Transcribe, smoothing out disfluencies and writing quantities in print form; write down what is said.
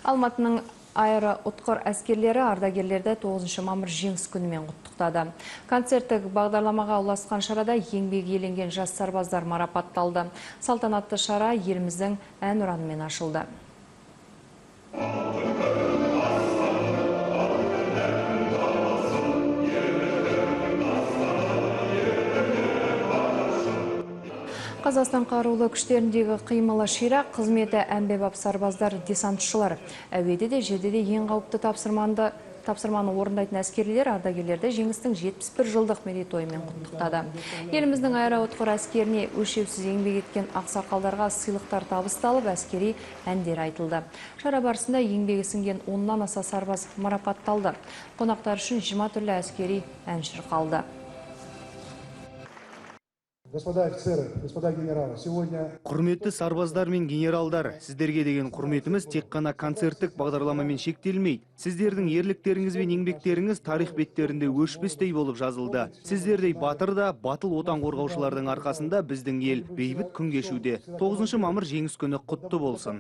Алматының аэроұтқыр әскерлері ардагерлерді 9 мамыр Жеңіс күнімен құттықтады. Концерттік бағдарламаға ұласқан шарада еңбек еленген жас сарбаздар марапатталды. Салтанатты шара еліміздің әнұранымен ашылды. Қазақстан қарулы күштеріндегі қимылы ширақ, қызметі әмбебап сарбаздар, десантшылар. Әуеде де, жерде де ең қауіпті тапсырманы орындайтын әскерлер ардагерлерді Жеңістің 71 жылдық мерейтойымен құттықтады. Еліміздің аэроұтқыр әскеріне өлшеусіз еңбек еткен ақсақалдарға сыйлықтар табысталып, әскери әндер айтылды. Шара барысында еңбегі сіңген 10-нан аса сарбаз марапатталды. Қонақтар үшін 20 түрлі әскери ән шырқалды. Господа офицеры, господа генералы, сегодня... Құрметті сарбаздар мен генералдар, сіздерге деген құрметіміз тек қана концерттік бағдарламамен шектелмейді. Сіздердің ерліктеріңіз бен еңбектеріңіз тарих беттерінде өшпестей болып жазылды. Сіздердей батыр да батыл отан қорғаушылардың арқасында біздің ел бейбіт күн кешуде. 9 мамыр Жеңіс күні құтты болсын.